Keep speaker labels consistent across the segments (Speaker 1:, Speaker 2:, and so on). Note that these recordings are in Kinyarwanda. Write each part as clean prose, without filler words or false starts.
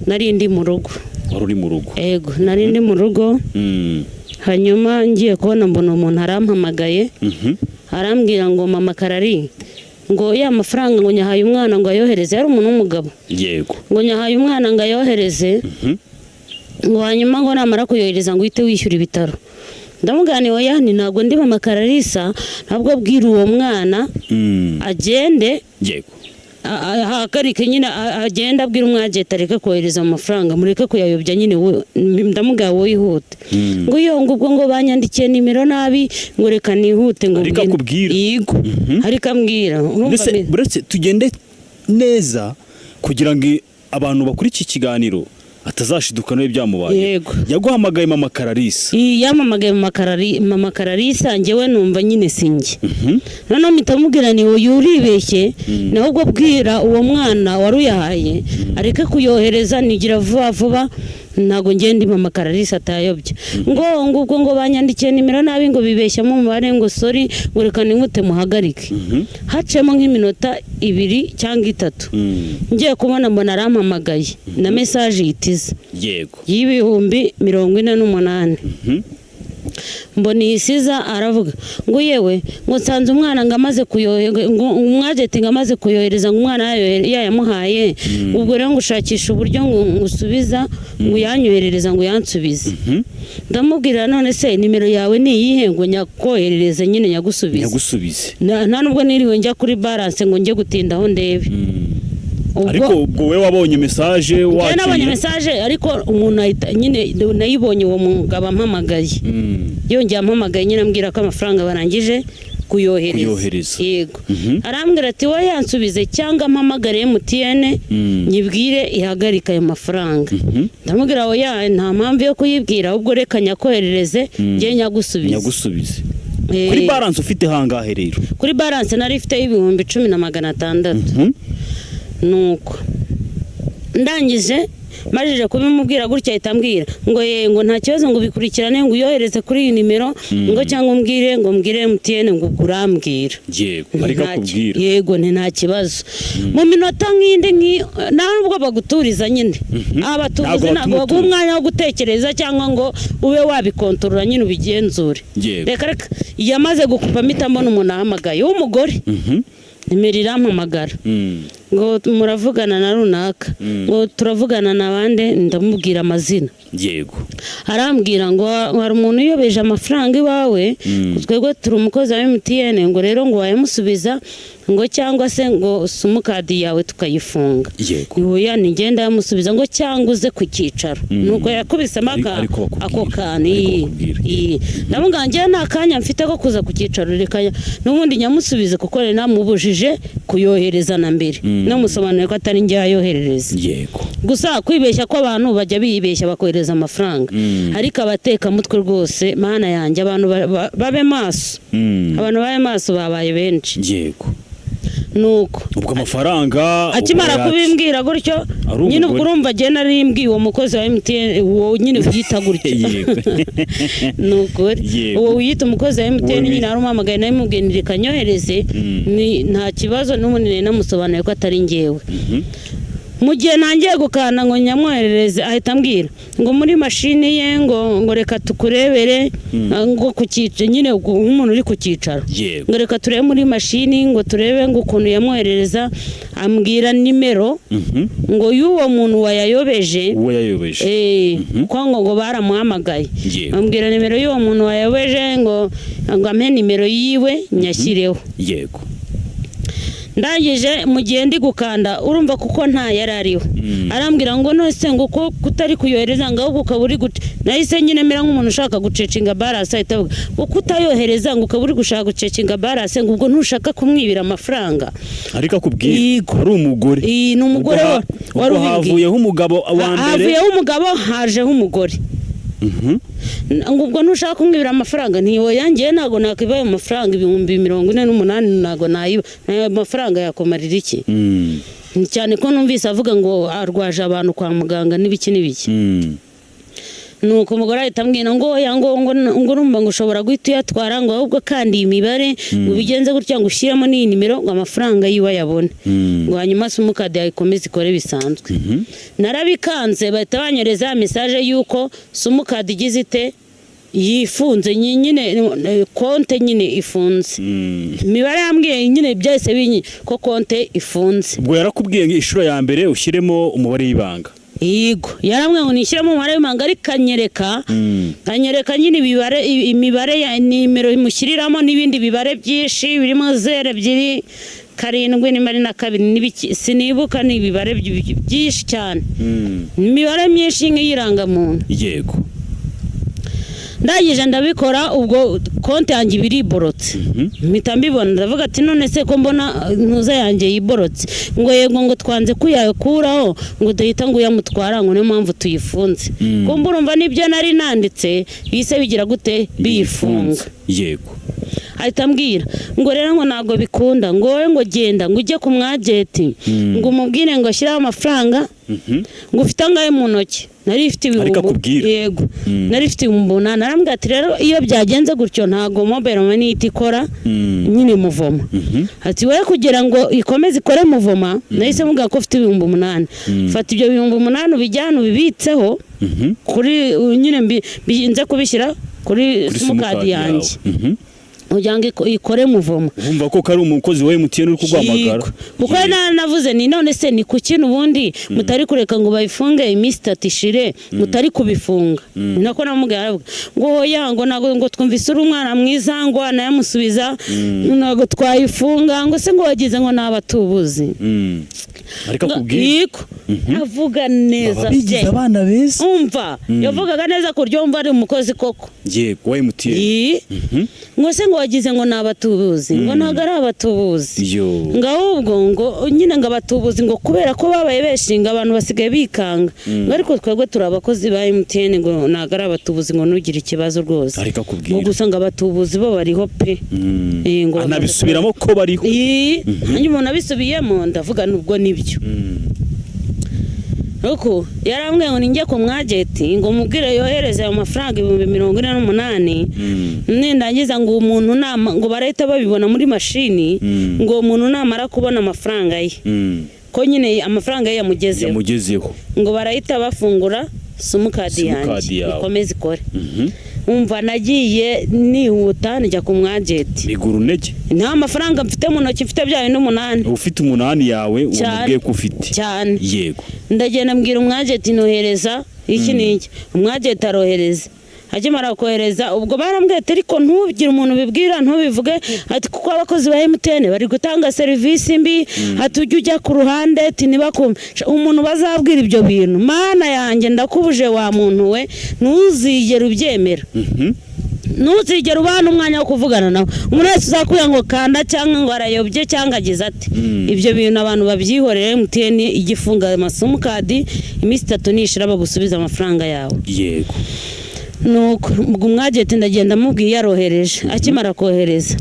Speaker 1: Nari ndi mu rugo.
Speaker 2: Wari uri mu rugo?
Speaker 1: Ego, nari ndi mu rugo. Hanyuma ngiye kubona mbona umuntu arampamagaye, arambwira ngo: "Mama Karari," ngo, "ya mafaranga," ngo, "nyahaye umwana ngo ayohereze." Yari umuntu w'umugabo. Ngo: "Nyahaye umwana ngo ayohereze," ngo, "hanyuma," ngo, "namara kuyohereza," ngo, "uhite wishyura ibitaro." Ndamubwira nti: "Oya," ni, "ntabwo ndi mama Kararisa, ntabwo bwira uwo mwana agende ahagarike nyine, agende abwira umwagenti areke kohereza amafaranga, mureke kuyayobya nyine." Ndamubwira: "Wowe ihute." Ngo iyo, ngo ubwo ngo banyandikiye nimero nabi, ngo reka nihute, ngo
Speaker 2: Ariko akubwira.
Speaker 1: Yego, ariko ambwira. Urumva.
Speaker 2: Mbese buretse tugende neza kugira ngo abantu bakuri iki kiganiro atazashiduka nawe byamubaye.
Speaker 1: Yego.
Speaker 2: Yaguhamagaye mama Kararisa?
Speaker 1: Iyi yampamagaye mama Kararisa, njyewe numva nyine sinjye. Noneho mpita mubwira ni: "Uyu uribeshye, nawe ubwo bwira uwo mwana wari uyahaye areke kuyohereza, nigira vuba vuba, ntabwo ngenda mama Kararisa atayobye." Ngo ubwo ngo banyandikiye nimero nabi, ngo bibeshyamo umubare, ngo sorry, ngo reka nihute muhagarike. Haciyemo nk'iminota 2 cyangwa 3, ngiye kubona mbona arampamagaye na message yitiza y'48,000. Mbona iyi siza aravuga ngo: "Yewe," ngo, "nsanze umwana," ngo, "amaze kuyohereza," ngo, "umwagenti," ngo, "amaze kuyohereza," ngo, "umwana yayamuhaye." Ubwo rero ngo ushakisha uburyo ngo ngusubiza, ngo uyanyoherereza, ngo uyansubize. Ndamubwira: "None se nimero yawe ni iyihe ngo nyakoherereze nyine nyagusubize?"
Speaker 2: Nyagusubize.
Speaker 1: Nta nubwo niriwe njya kuri balance ngo njye gutinda aho ndebe.
Speaker 2: Ariko ubwo wowe wabonye message?
Speaker 1: Njyewe nabonye
Speaker 2: wakiriye
Speaker 1: message, ariko umuntu ahita nyine nayibonye uwo mugabo ampamagaye. Yongeye ampamagaye nyine ambwira ko amafaranga barangije kuyohereza.
Speaker 2: Kuyohereza.
Speaker 1: Yego. Arambwira ati: "Wowe yansubize cyangwa mpamagare MTN nyibwire ihagarike ayo mafaranga." Ndamubwira: "Oya, nta mpamvu yo kuyibwira, ahubwo reka nyakoherereze njye nyagusubize."
Speaker 2: Nyagusubize. Kuri balance ufite hangahe rero?
Speaker 1: Kuri balance nari ifiteho 10,600. Nuko ndangije majije kubimubwira gutya, ahita ambwira ngo: "Ye," ngo, "nta kibazo," ngo, "bikurikirane," ngo, "uyohereze kuri iyi nimero," ngo, "cyangwa umbwire," ngo, "mbwire MTN," ngo, "ubwo urambwira."
Speaker 2: Ariko akubwira.
Speaker 1: Yego, nti nta kibazo. Mu minota nk'indi nta nubwo baguturiza nyine abatubuzi,
Speaker 2: Ntabwo
Speaker 1: ntabwo baguha
Speaker 2: batumutuza.
Speaker 1: umwanya wo gutekereza cyangwa ngo ube wabikontorora nyine ubigenzure. Reka reka, yamaze gukupa mpita mbona umuntu ahamagaye w'umugore. Nimero irampamagara ngo: "Muravugana na runaka." Ngo: "Turavugana na bande?" Ndamubwira amazina. Arambwira ngo: "Hari umuntu uyobeje amafaranga iwawe, twebwe turi umukozi wa MTN," ngo, "rero," ngo, "wayamusubiza," ngo, "cyangwa se," ngo, "simukadi yawe tukayifunga." "Oya, nigenda yamusubiza," ngo, "cyangwa uze ku cyicaro." Nuko yakubisemo
Speaker 2: Ariko bakubwira.
Speaker 1: ako kantu.
Speaker 2: Ariko
Speaker 1: Iyi.
Speaker 2: bakubwira.
Speaker 1: Iyi. Ndamubwira: "Njyewe nta kanya mfite ko kuza ku cyicaro, reka n'ubundi nyamusubize," kuko rero namubujije kuyohereza na mbere, namusobanuriye ko atari njye ayoherereza. Gusa kwibeshya ko abantu bajya bibeshya bakohereza amafaranga, ariko abatekamutwe rwose, Mana yanjye, abantu babe maso. Abantu babe maso, babaye benshi. Nuko
Speaker 2: Ubwo amafaranga
Speaker 1: akimara
Speaker 2: ubwo
Speaker 1: kubimbwira gutyo,
Speaker 2: Ari
Speaker 1: nyine ubwo
Speaker 2: umugore.
Speaker 1: urumva agenda narimbwiye uwo mukozi wa MTN, uwo nyine wiyita gutyo. Ni ukuri. Uwo wiyita umukozi wa MTN, nyine yari umuhamagaye, nawe mubwiye nti: "Reka nyohereze," ni nta kibazo. N'ubundi nari namusobanuriye ko atari njyewe. Mu gihe ntangiye gukanda ngo nyamwoherereze, ahita ambwira ngo muri mashini ye, ngo reka tukurebere, ngo ku cyicaro nyine, nk'umuntu uri ku cyicaro, ngo reka turebe muri mashini, ngo turebe ngo ukuntu yamwoherereza. Ambwira nimero ngo y'uwo muntu wayayobeje.
Speaker 2: Uwo yayobeje.
Speaker 1: Kuko ngo baramuhamagaye. Ambwira nimero y'uwo muntu wayobeje, ngo ampe nimero yiwe nyashyireho. Ndangije mu gihe ndi gukanda, urumva kuko nta yari ariho, arambwira ngo: "None se," ngo, "ko kutari kuyohereza," ngo, "ahubwo ukaba uri gute?" Nahise nyine mera nk'umuntu ushaka gucecinga balance, ahita avuga ngo: "Kutayohereza," ngo, "ukaba uri gushaka gucecinga balance," ngo, "ubwo ntushaka kumwibira amafaranga?"
Speaker 2: Ariko akubwira ari umugore.
Speaker 1: Iyi ni umugore.
Speaker 2: Ubwo
Speaker 1: Wari
Speaker 2: ubwo
Speaker 1: ubimbwiye.
Speaker 2: havuyeho umugabo wa mbere.
Speaker 1: Havuyeho umugabo, hajeho umugore. Ngo: "Ubwo ntushaka kumwibira amafaranga?" Ntiwoya, ngewe ntabwo nakwiba ayo mafaranga 48,000, ntabwo nayiba. Ayo mafaranga yakumarira iki? Cyane ko numvise avuga ngo arwaje abantu kwa muganga n'ibiki n'ibiki. Nuko umugore ahita ambwira ngo oya, ngo urumva ngo ushobora guhita uyatwara, ngo ahubwo kandi iyi mibare ngo ubigenze gutya, ngo ushyiremo n'iyi nimero, ngo amafaranga yiwe ayabone, ngo hanyuma simukadi yawe ikomeze ikore bisanzwe. Narabikanze, bahita banyereza ya message y'uko simukadi igize ite, yifunze, nyine konte nyine ifunze. Imibare yambwiye nyine byahise binyi ko konte ifunze.
Speaker 2: Ubwo yarakubwiye ngo inshuro ya mbere ushyiremo umubare w'ibanga?
Speaker 1: Yego, yarambwiye ngo nishyiremo umubare w'ibanga, ariko anyereka nyine imibare ya nimero imushyiriramo n'ibindi bibare byinshi birimo 0, 2, 7, nimba ari na 2 n'ibiki, sinibuka. Ni ibibare byinshi cyane, imibare myinshi nk'iy'irangamuntu. Ndangije ndabikora, ubwo konti yanjye iba iriborotse, mpita mbibona. Ndavuga ati: "None se ko mbona ntuza yanjye yiborotse?" Ngo yego, ngo twanze kuyakuraho ngo duhita ngo uyamutwara, ngo niyo mpamvu tuyifunze. Kumva urumva n'ibyo nari nanditse bihise bigira gute, biyifunga. Ahita ambwira ngo rero ngo ntabwo bikunda, ngo wowe ngo genda ngo ujye ku mwagenti, ngo umubwire ngo ashyireho amafaranga, ngo ufite angahe mu ntoki? Nari ifite ibihumbi
Speaker 2: Ariko akubwira.
Speaker 1: Yego, nari ifite 8000. Arambwira ati: "Rero iyo byagenze gutyo ntabwo mobile money ihita ikora nyine muvoma." Ati: "Wowe kugira ngo ikomeze ikore muvoma," nahise mubwira ko ufite 8000, "fata ibyo 8000 ubijyane ubibitseho kuri nyine nze kubishyira kuri
Speaker 2: Kuri
Speaker 1: simukadi
Speaker 2: simukadi
Speaker 1: yanjye
Speaker 2: yawe.
Speaker 1: Kugira ngo ikore muvoma."
Speaker 2: Urumva ko kari umukozi wa MTN uri kuguhamagara.
Speaker 1: Yego. Kuko navuze ni none se ni kuki n'ubundi mutari kureka ngo bayifunge iminsi 3 ishire, mutari kubifunga? Ni nako namubwiye. Aravuga ngo oya, ngo ntabwo, ngo twumvise uri umwana mwiza, ngo anayamusubiza ntabwo twayifunga, ngo se ngo wagize ngo ni abatubuzi.
Speaker 2: Ariko akubwira.
Speaker 1: Yego, avuga neza.
Speaker 2: Baba bigize
Speaker 1: pe.
Speaker 2: abana beza.
Speaker 1: Umva, yavugaga neza ku buryo wumva ari umukozi koko.
Speaker 2: Yego, wa MTN.
Speaker 1: Ii. Ngo se ngo wagize ngo ni abatubuzi, ngo ntabwo ari abatubuzi,
Speaker 2: Yo.
Speaker 1: ngo ahubwo ngo nyine ngo abatubuzi ngo kubera ko babaye benshi ngo abantu basigaye bikanga, ngo ariko twebwe turi abakozi ba MTN, ngo ntabwo ari abatubuzi, ngo ntugire ikibazo rwose.
Speaker 2: Ariko akubwira.
Speaker 1: Ngo gusa ngo abatubuzi bo bariho pe. Ngo bamaze
Speaker 2: Anabisubiramo ko bariho.
Speaker 1: Ii, hanyuma umuntu abisubiyemo, ndavuga nubwo nibyo. Nuko yarambwiye ngo ninjye ku mwagenti ngo mubwire yohereze ayo mafaranga 48,000, nindangiza ngo umuntu nama ngo barahita babibona muri mashini, ngo uwo muntu namara kubona amafaranga ye, ko nyine amafaranga ye yamugezeho,
Speaker 2: Yamugezeho.
Speaker 1: ngo barahita bafungura simukadi
Speaker 2: Simukadi
Speaker 1: yanjye
Speaker 2: yawe.
Speaker 1: ikomeze ikore. Umva, nagiye nihuta njya ku mwagenti.
Speaker 2: Bigura intege.
Speaker 1: Nta mafaranga mfite mu ntoki, mfite bya bindi umunani.
Speaker 2: Ufite 8 yawe uwo
Speaker 1: Cyane.
Speaker 2: mubwiye ko ufite.
Speaker 1: Cyane. Ndagenda mbwira umwagenti nohereza iki n'iki, umwagenti arohereza. Akimara kohereza, ubwo barambwiye ati: "Ariko ntugire umuntu ubibwira, ntubivuge," ati "kuko abakozi ba MTN bari gutanga serivisi mbi," ati "ujye ujya ku ruhande," ati "ntibakumve." Umuntu bazabwira ibyo bintu, Mana yanjye, ndakubuje wa muntu we, ntuzigere ubyemera, ntuzigere ubana umwanya wo kuvugana nawe. Umuntu wese uzakubwira ngo kanda cyangwa ngo arayobye cyangwa agize ati, ibyo bintu abantu babyihorere. MTN igifunga amasimukadi, iminsi 3 nishira bagusubiza amafaranga yawe. Nuko ubwo umwagenti ndagenda amubwiye yarohereje. Akimara kohereza,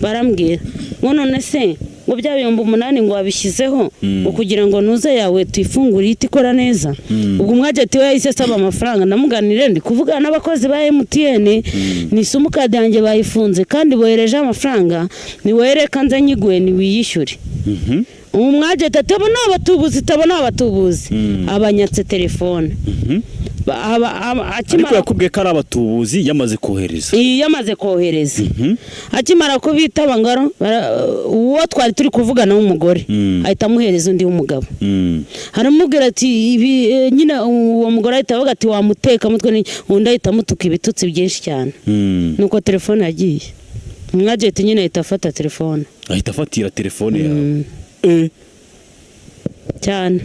Speaker 1: barambwira ngo none se ngo bya 8000 ngo wabishyizeho, ngo kugira ngo ntuze yawe tuyifungure ihite ikora neza? Ubwo umwagenti we yahise asaba amafaranga. Ndamuganire, ndi kuvugana n'abakozi ba MTN, ni simukadi yanjye bayifunze kandi bohereje amafaranga, niwereka nze nyiguhe ntiwiyishyure. Ubu mwagenti ati: "Abo ni abatubuzi, abo ni abatubuzi." Abanyatse telefone.
Speaker 2: Ariko
Speaker 1: Akimara
Speaker 2: yakubwiye ko ari abatubuzi yamaze kohereza?
Speaker 1: Iyi yamaze kohereza. Akimara kubitaba ngaro uwo twari turi kuvugana w'umugore ahita amuhereza undi w'umugabo, aramubwira ati ibi nyine uwo mugore ahita avuga ati wamuteka mutwe undi ahita amutuka ibitutsi byinshi cyane. Nuko telefone yagiye, umwagenti nyine ahita afata telefone.
Speaker 2: Ahita afatira telefone yawe.
Speaker 1: Cyane.